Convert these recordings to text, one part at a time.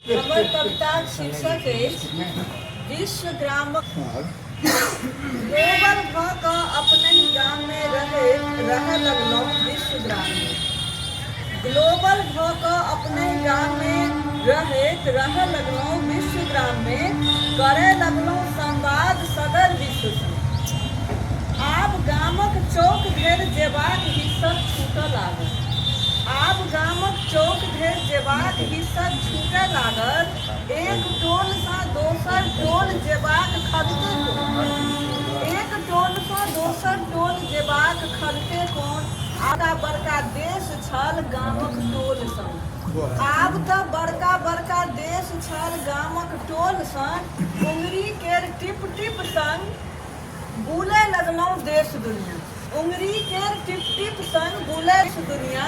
हमर कविताक शीर्षक अछि विश्व ग्रामक गोबर भऽ कऽ अपनहि गाममे रहैत रहय लगलहुँ विश्व ग्राममे। ग्लोबल भऽ कऽ अपनहि गाममे रहैत रहय लगलहुँ विश्व ग्राममे, करय लगलहुँ संवाद सगर विश्वसँ। आब गामक चौक धरि जेबाक हिस्सक छूटऽ लागल। आब गामक चौक धरि जेबाक हिस्सक छूटय लागल। एक टोलसँ दोसर टोल जेबाक खगते कोन? एक टोलसँ दोसर टोल जेबाक खगते कोन? आब बड़का देश छल गामक टोल सन। आब तँ बड़का-बड़का देश छल गामक टोल सन। उंगरी केर टिप-टिप संग बूलय लगलहुँ देश दुनिया। उंगरी केर टिप-टिप संग बुलय दुनिया।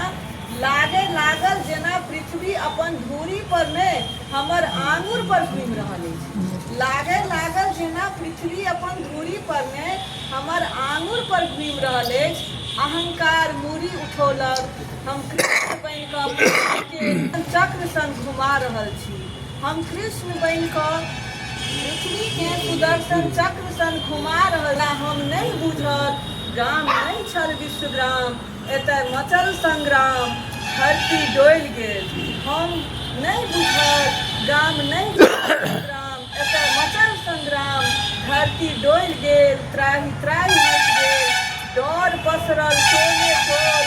लागय लागल जेना पृथ्वी अपन धुरी पर नहि, हमर आङुर पर घूमि रहल अछि। लागय लागल जेना पृथ्वी अपन धुरी पर नहि, हमर आङुर पर घूमि रहल अछि। अहंकार मूड़ी उठौलक। हम कृष्ण बनि कऽ पृथ्वी केँ चक्र सन घुमा रहल छी। हम कृष्ण बनि कऽ पृथ्वी केँ सुदर्शन चक्र सन घुमा रहल हम नहि बूझल, गाम नहि छल विश्वग्राम, एतय मचल संग्राम, धरती डोलि गेल। हम नहि बूझल, गाम नहि छल विश्वग्राम, एतय मचल संग्राम, धरती डोलि गेल, त्राहि-त्राहि मचि गेल। डर पसरल टोले टोल,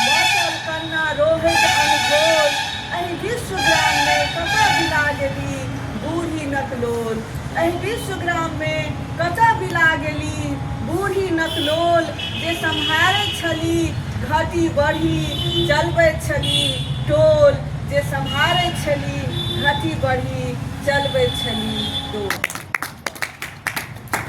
मचल कन्ना रोहैत अनघोल। एहि विश्वग्राममे कतय बिला गेली बूढ़ी नकलोल? एहि विश्वग्राममे कतय बिला गेली बूढ़ी नकलोल? जे सम्हारैत छली घटी बढ़ी, चलबैत छली टोल। जे सम्हारैत छली घटी बढ़ी, चलबैत छली टोल।